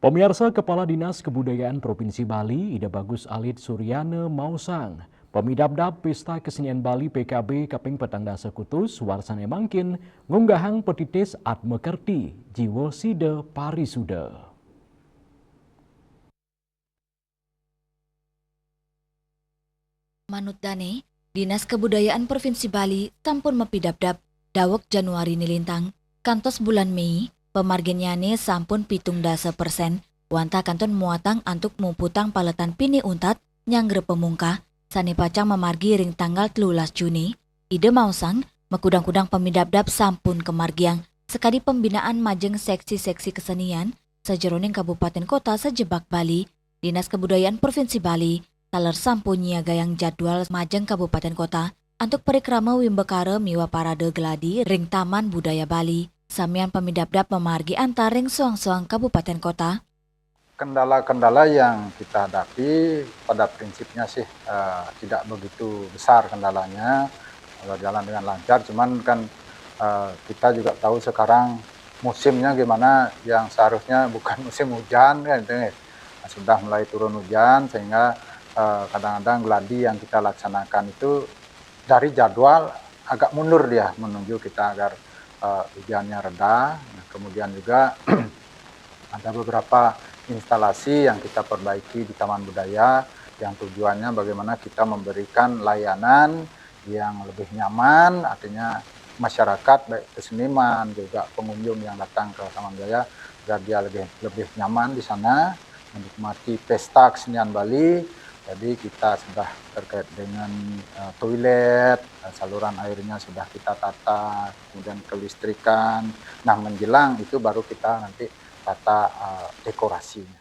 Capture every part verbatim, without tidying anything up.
Pemirsa, Kepala Dinas Kebudayaan Provinsi Bali, Ida Bagus Alit Suryana maosang, pamidabdab Pesta Kesenian Bali P K B kaping petang dasa kutus, warsané mangkin ngunggahang petitis Atma Kerti, Jiwa Sida Parisuda. Manut dané, Dinas Kebudayaan Provinsi Bali sampun mapidabdab daweg Januari nilintang kantos bulan Méi, pamarginnyané sampun pitung dasa persen, wantah kantun muatang antuk muputang paletan pinih untat nyanggra pamungkah, sané pacang mamargi ring tanggal telulas Juni. Ida maosang, makudang-kudang pamidabdab sampun kamargiang, sakadi pembinaan majeng seksi-seksi kesenian sajeroning kabupatén kota sajebag Bali. Dinas Kebudayaan Provinsi Bali taler sampun nyiagayang jadwal majeng kabupatén kota antuk parikrama wimbakara miwah parade gladi ring Taman Budaya Bali. Samian pamidabdab mamargi antar ring soang-soang kabupatén kota. Kendala-kendala yang kita hadapi pada prinsipnya sih, eh, tidak begitu besar kendalanya, berjalan dengan lancar. Cuman kan, eh, kita juga tahu sekarang musimnya gimana, yang seharusnya bukan musim hujan kan, itu ya. Nah, sudah mulai turun hujan sehingga, eh, kadang-kadang gladi yang kita laksanakan itu dari jadwal agak mundur dia menuju kita agar, eh, hujannya reda. Nah, kemudian juga ada beberapa instalasi yang kita perbaiki di Taman Budaya yang tujuannya bagaimana kita memberikan layanan yang lebih nyaman, artinya masyarakat, baik itu seniman, juga pengunjung yang datang ke Taman Budaya, agar dia lebih, lebih nyaman di sana, menikmati pesta kesenian Bali. Jadi kita sudah terkait dengan, eh, toilet, eh, saluran airnya sudah kita tata, kemudian kelistrikan. Nah, menjelang itu baru kita nanti tata, eh, dekorasinya.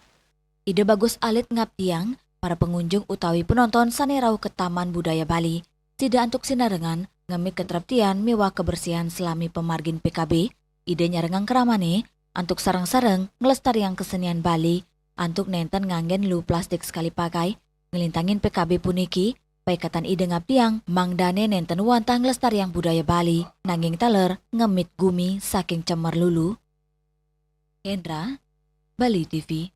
Ida Bagus Alit ngaptiang, para pengunjung utawi penonton sané rauh ka Taman Budaya Bali, sida antuk sinarengan ngemit katreptian miwah kabersihan salami pamargin P K B. Ida nyarengang kramané antuk sareng-sareng nglestariang kesenian Bali, antuk nénten nganggén luh plastik sekali pakai, nglintangin P K B puniki. Paiketan Ida ngaptiang, mangdané nénten wantah nglestariang budaya Bali, nanging taler ngemit gumi saking cemer luluh. Hendra, Bali T V.